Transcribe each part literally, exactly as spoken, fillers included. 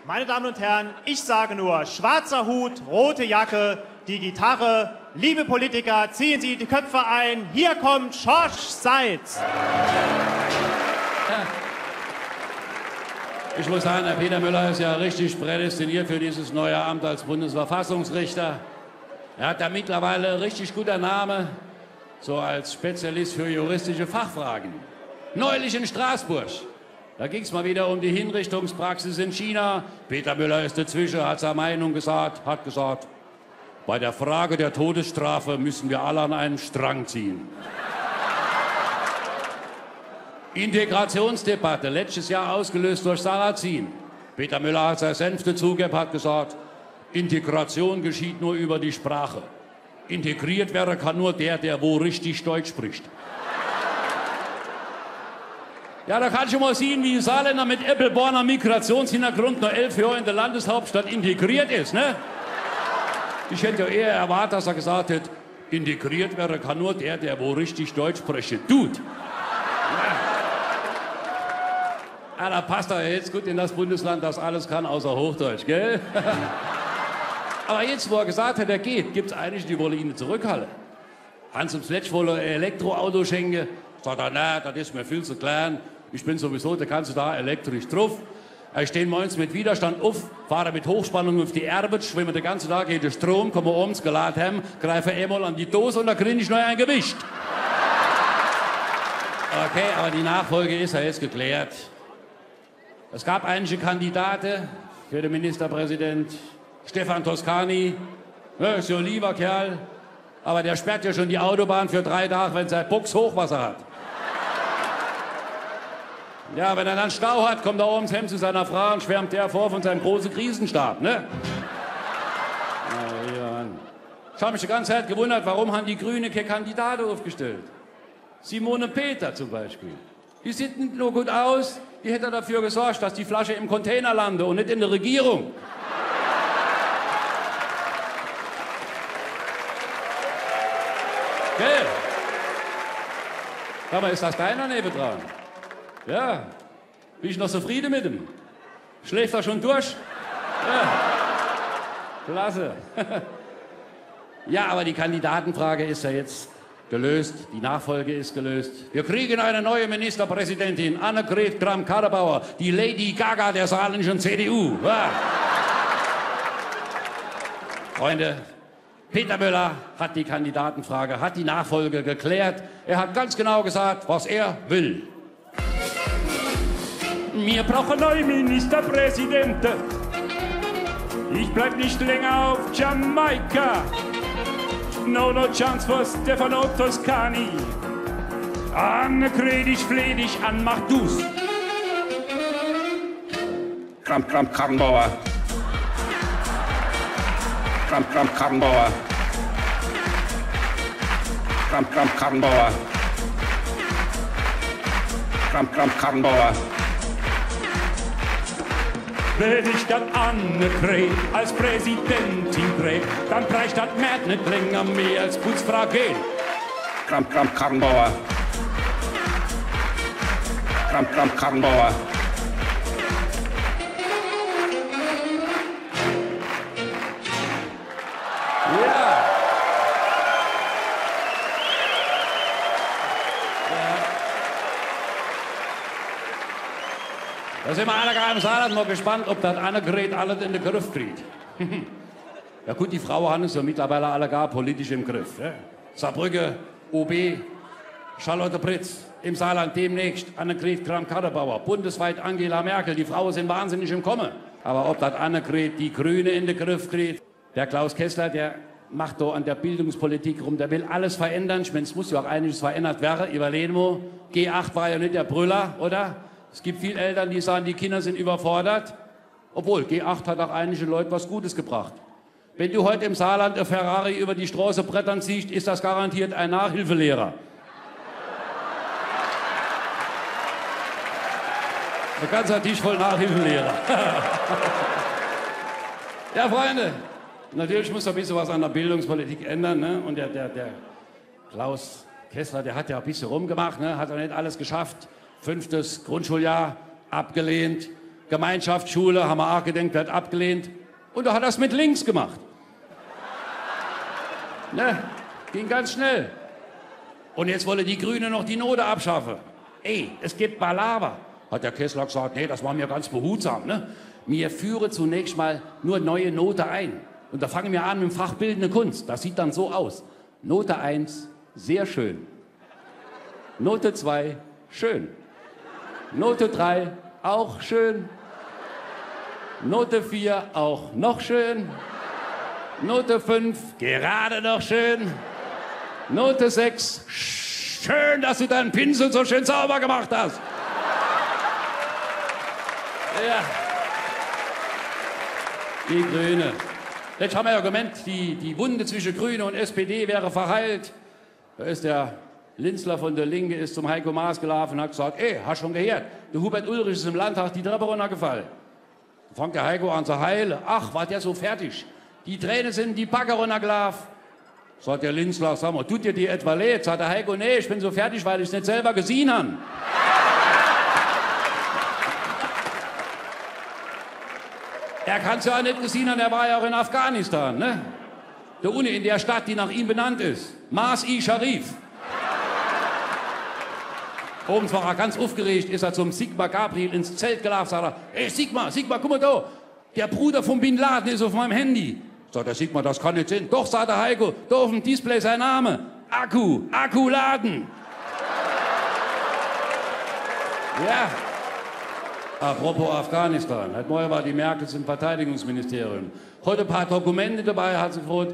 Meine Damen und Herren, ich sage nur, schwarzer Hut, rote Jacke, die Gitarre. Liebe Politiker, ziehen Sie die Köpfe ein. Hier kommt Schorsch Seitz. Ich muss sagen, der Peter Müller ist ja richtig prädestiniert für dieses neue Amt als Bundesverfassungsrichter. Er hat da mittlerweile richtig guter Name, so als Spezialist für juristische Fachfragen. Neulich in Straßburg, da ging's mal wieder um die Hinrichtungspraxis in China. Peter Müller ist dazwischen, hat seine Meinung gesagt, hat gesagt: „Bei der Frage der Todesstrafe müssen wir alle an einem Strang ziehen.“ Integrationsdebatte, letztes Jahr ausgelöst durch Sarrazin. Peter Müller hat sein Senf dazugegeben, hat gesagt: „Integration geschieht nur über die Sprache. Integriert werden kann nur der, der wo richtig Deutsch spricht.“ Ja, da kannst du mal sehen, wie ein Saarländer mit Eppelborner Migrationshintergrund nach elf Jahren in der Landeshauptstadt integriert ist, ne? Ich hätte ja eher erwartet, dass er gesagt hätte: „Integriert werden kann nur der, der wo richtig Deutsch sprechen tut.“ Ja, da passt er jetzt gut in das Bundesland, das alles kann außer Hochdeutsch, gell? Aber jetzt, wo er gesagt hat, er geht, gibt's einige, die wollen ihn zurückhalten. Hans ums Letzt wollte ein Elektroauto schenken. Sagt er: „Na, das ist mir viel zu klein. Ich bin sowieso den ganzen Tag elektrisch drauf.“ Ich stehe morgens mit Widerstand auf, fahre mit Hochspannung auf die Arbeit, schwimme den ganzen Tag gegen den Strom, komme abends geladen heim, greife einmal an die Dose und da krieg ich noch ein gewischt. Okay, aber die Nachfolge ist ja jetzt geklärt. Es gab einige Kandidate für den Ministerpräsident. Stefan Toscani, ne, ist ja ein lieber Kerl, aber der sperrt ja schon die Autobahn für drei Tage, wenn sein Box Hochwasser hat. Ja, wenn er dann Stau hat, kommt er abends heim zu seiner Frau und schwärmt der vor von seinem großen Krisenstab, ne? Oh, ja, Mann. Ich habe mich die ganze Zeit gewundert, warum haben die Grüne keine Kandidate aufgestellt? Simone Peter zum Beispiel. Die sieht nicht nur gut aus, die hätte dafür gesorgt, dass die Flasche im Container lande und nicht in der Regierung. Gell? Sag mal, ist das deiner nebendran? Ja. Bin ich noch zufrieden mit ihm? Schläft er schon durch? Ja. Klasse. Ja, aber die Kandidatenfrage ist ja jetzt gelöst. Die Nachfolge ist gelöst. Wir kriegen eine neue Ministerpräsidentin, Annegret Kramp-Karrenbauer, die Lady Gaga der saarländischen C D U. Ja. Freunde, Peter Müller hat die Kandidatenfrage, hat die Nachfolge geklärt. Er hat ganz genau gesagt, was er will. Wir brauchen neue Ministerpräsidenten. Ich bleib nicht länger auf Jamaika. No, no chance for Stefano Toscani. Annegret, ich fleh dich an, mach du's. Kramp, Kramp, Karrenbauer. Kramp, Kramp, Karrenbauer. Kramp, Kramp, Karrenbauer. Kramp, Kramp, Karrenbauer. Wenn ich dann Annegret als Präsidentin dreh, dann braucht das Mäd nicht länger mehr als Putzfrau gehen. Kramp, Kramp, Karrenbauer. Kramp, Kramp, Karrenbauer. Ja. Ja. Da sind wir alle gerade im Saarland mal gespannt, ob das Annegret alles in den Griff kriegt. Ja gut, die Frauen haben es ja mittlerweile alle gar politisch im Griff. Ja? Saarbrücke, O B, Charlotte Britz, im Saarland demnächst Annegret Kramp-Karrenbauer, bundesweit Angela Merkel. Die Frauen sind wahnsinnig im Kommen. Aber ob das Annegret die Grüne in den Griff kriegt, der Klaus Kessler, der macht da an der Bildungspolitik rum, der will alles verändern. Ich meine, es muss ja auch einiges verändert werden. Überlegen wir, G acht war ja nicht der Brüller, oder? Es gibt viele Eltern, die sagen, die Kinder sind überfordert. Obwohl, G acht hat auch einige Leute was Gutes gebracht. Wenn du heute im Saarland ein Ferrari über die Straße brettern siehst, ist das garantiert ein Nachhilfelehrer. Ein ganzer Tisch voll Nachhilfelehrer. Ja, Freunde, natürlich muss da ein bisschen was an der Bildungspolitik ändern, ne? Und der, der, der Klaus Kessler, der hat ja ein bisschen rumgemacht, ne? Hat er nicht alles geschafft. Fünftes Grundschuljahr abgelehnt. Gemeinschaftsschule, hammer aach gedenkt, werd abgelehnt. Un do hat er's mit links gemacht. Ne? Ging ganz schnell. Un jetzt wolle die Grüne noch die Note abschaffe. Ey, es gibt Palaver, hat der Kessler gesagt. Nee, das mache mir ganz behutsam, ne? Mir führe zunächst mal nur neue Note ein. Un do fange mir an mit dem Fach Bildende Kunst. Das sieht dann so aus. Note eins, sehr schön. Note zwei, schön. Note drei, auch schön. Note vier, auch noch schön. Note fünf, gerade noch schön. Note sechs, schön, dass du deinen Pinsel so schön sauber gemacht hast. Ja. Die Grüne. Jetzt hammer ja gemeint, die, die Wunde zwischen Grüne un S P D wäre verheilt. Do is der Linzler von der Linke is zum Heiko Maas gelaufen un hat gesagt: „Ey, hast schon gehört? Der Hubert Ulrich is im Landtag die Treppe runnergefallen.“ Fangt der Heiko an zu heile. Ach, war der so fertig. Die Träne sin die Backe runnergelaufen. Sagt der Linzler: „Sag mal, tut dir die etwa leid?“ Sagt der Heiko: „Nee, ich bin so fertig, weil ich's net selber gesehen han.“ Er kann's ja auch net gesehen han, er war ja auch in Afghanistan, ne? Do unne in der Stadt, die nach ihm benannt is. Mas-i Sharif. Owends war er ganz uffgeregt, is er zum Sigmar Gabriel ins Zelt gelaufen, sagt er: „Ey, Sigmar, Sigmar, guck mal do. Der Bruder von Bin Laden is auf meinem Handy.“ Sagt der Sigmar: „Das kann net sinn.“ „Doch“, sagt der Heiko, „do auf dem Display sein Name. Akku, Akku laden.“ Ja. Apropos Afghanistan. Heute Morgen war die Merkel im Verteidigungsministerium. Hat e paar Dokumente dabei, hat sie gefragt: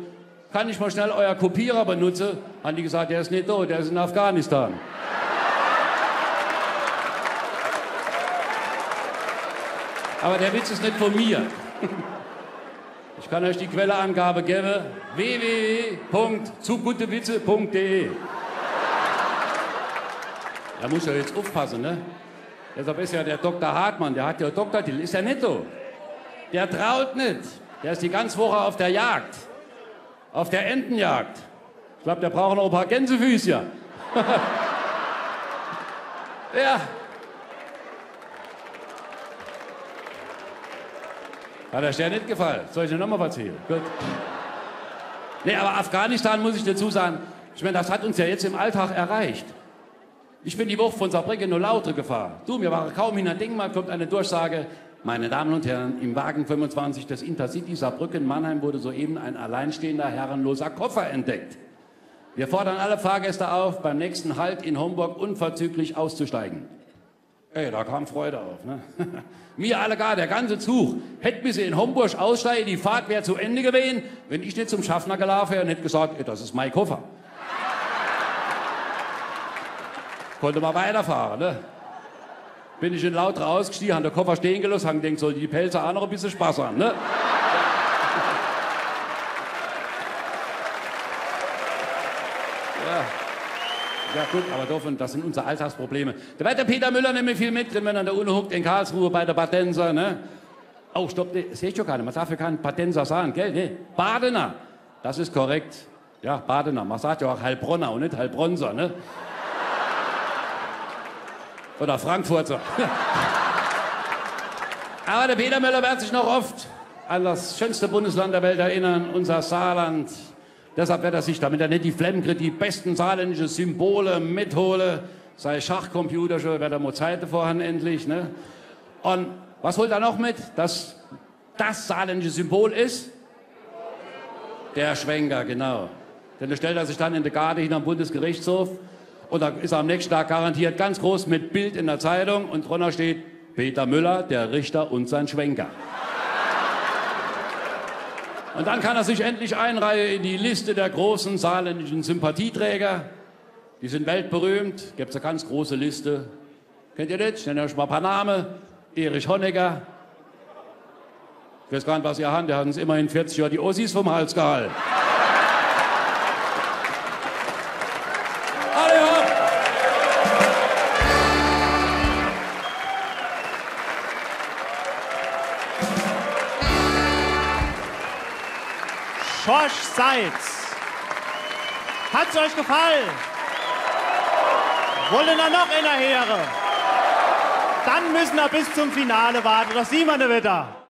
„Kann ich mal schnell euer Kopierer benutze?“ Han die gesagt: „Der is net do, der is in Afghanistan.“ Aber der Witz is net von mir. Ich kann euch die Quelleangabe geben: w w w Punkt zu gute witze Punkt d e. Da muss ich ja jetzt aufpassen, ne? Deshalb is ja der Doktor Hartmann, der hat ja Doktortitel, is ja net do. Der traut net. Der is die ganze Woche auf der Jagd. Auf der Entenjagd. Ich glaub, der braucht noch e paar Gänsefüßchen. Ja. Hat euch der net gefallen? Soll ich ne nochmal verzählen? Gut. Nee, aber Afghanistan, muss ich dazu sagen, ich mein, das hat uns ja jetzt im Alltag erreicht. Ich bin die Woch von Saarbrücken nach Lautre gefahren. Du, mir waren kaum hinter Dingmark, kommt eine Durchsage: „Meine Damen und Herren, im Wagen fünfundzwanzig des Intercity Saarbrücken-Mannheim wurde soeben ein alleinstehender herrenloser Koffer entdeckt. Wir fordern alle Fahrgäste auf, beim nächsten Halt in Homburg unverzüglich auszusteigen.“ Ey, da kam Freude auf, ne? Mir alle gar, der ganze Zug hätt misse in Homburg aussteige, die Fahrt wär zu Ende gewesen, wenn ich net zum Schaffner gelaufen wär und hätt gesagt: „Ey, das is mein Koffer.“ Konnte man weiterfahren, ne? Bin ich in Lautre ausgestiegen, han de Koffer stehen gelassen, han gedenkt, soll die Pälzer auch noch e bissel Spaß han, ne? Ja. Ja gut, aber davon, das sind unsere Alltagsprobleme. Da wird der Peter Müller nimmer viel mit, wenn er da unten hockt in Karlsruhe bei der Badenser, ne? Oh, stopp, nee, seh ich doch gar net. Man darf ja kein Badenser sagen, gell? Nee, Badener. Das ist korrekt. Ja, Badener. Man sagt ja auch Heilbronner und nicht Heilbronser, ne? Oder Frankfurter. Aber der Peter Müller wird sich noch oft an das schönste Bundesland der Welt erinnern, unser Saarland. Deshalb wird er sich, damit er net die Flemm kriegt, die besten saarländische Symbole mithole. Sei Schachcomputer schon, wird er mal Zeit dafür han endlich, ne? Und was holt er noch mit? Das, das saarländische Symbol ist der Schwenker, genau. Denn da stellt er sich dann in de Garde hinterm Bundesgerichtshof und da ist er am nächsten Tag garantiert ganz groß mit Bild in der Zeitung und drunter steht: „Peter Müller, der Richter und sein Schwenker.“ Und dann kann er sich endlich einreihen in die Liste der großen saarländischen Sympathieträger. Die sind weltberühmt, gibt's eine ganz große Liste. Kennt ihr das? Ich nenne euch mal ein paar Namen. Erich Honecker. Ich weiß gar nicht, was ihr habt. Der hat uns immerhin vierzig Jahre die Ossis vom Hals gehalten. Alle hopp! Schorsch Seitz. Hat's euch gefallen? Wolle da noch einer höre? Dann müsse mer bis zum Finale warte. Do siehn mer ne wieder.